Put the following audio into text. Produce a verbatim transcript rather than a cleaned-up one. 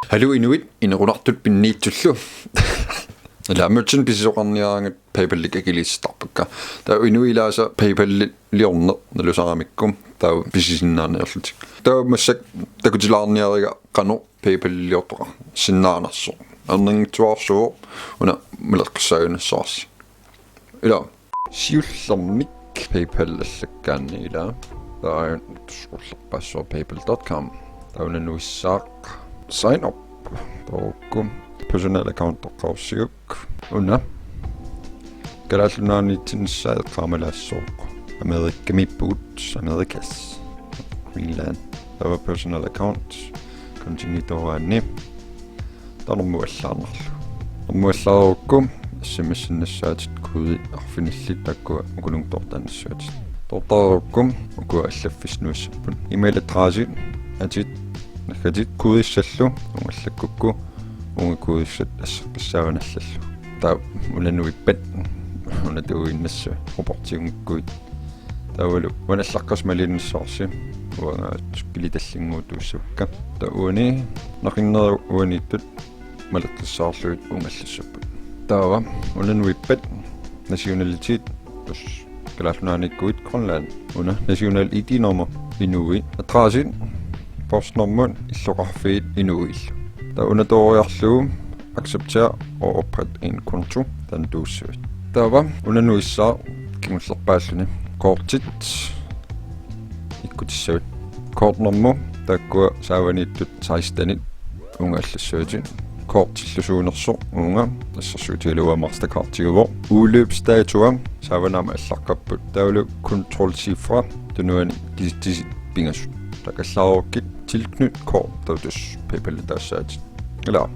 Haluu inuit, inequnartut pinniitsullu. Ila aamma uatsinnut pisisoqarniaraangat PayPal-ik akiliisartarpakka. Taava inuit ilaasa PayPal-iliorneq nalusaramikku taava pisisinnaaniarlutik. Taava massakkut takutilaarniariga qanoq PayPal-iliortoqarsinnaanersoq. Erninngitsuarsuuvoq una maleqqissaajunnassavarsi. Ila. Siullermik PayPal allakkaanni ila. Taava ullerpaassuaq paypal dot com. Taava una nuissaaq sign up. Toorukku personal account toqqarussiuk. Una. Kalaallit Nunaanniitsinnissaa eqqaamalaassooq. Amerikamiippugut, Amerikas. Greenland. Taava personal account. Continue tooraanni. Taava normu allaarnarlugu. Normu allaareerukku S M S-innassaatit koodi arfinillit taakkua ukulunnguit toortaannassavatit. Toortareerukku ukua allaffissat nuissapput. E-mail adressit, atit, naggatit koodissallu, uunga allakkukku, uunga koodissat asseqqissaavat allallu. Taava una nuippat, una tuuinnassuit, robotiunngikkuit. Taavalu uani allaqqasut malinnassavarsi, uanga sukkilitallinnguutuussavakka. Taava uani, naqinnera uaniittut, maleqqissaarlugit uunga allassapput. Taava, una nuippat, nationalitet, tassa Kalaallit Nunaanniikkuit Grønland. Una, national I D-nummer, inuit, adressit, postnummeri, illoqarfiit, inuillu. Taava una tooriarlugu, accepter og opret en konto, taanna tuussavit. Taava, una nuissaaq, kingullerpaalluni. Kortit, ikkutissavit. Kortnummer, taakkua saavaniittut sekstenit, uunga allassavatit. Kortillu suunersoq, uunga, assersuutigalugu Mastercardiuvoq. Udløbsdatoa, saavani aamma allaqqapput. Taavalu kontrolcifre, tunuani kisitsisit pingasut. Taakallaarukkit tilknyttet kort, taava tassa PayPal-itaassaatit. Ila,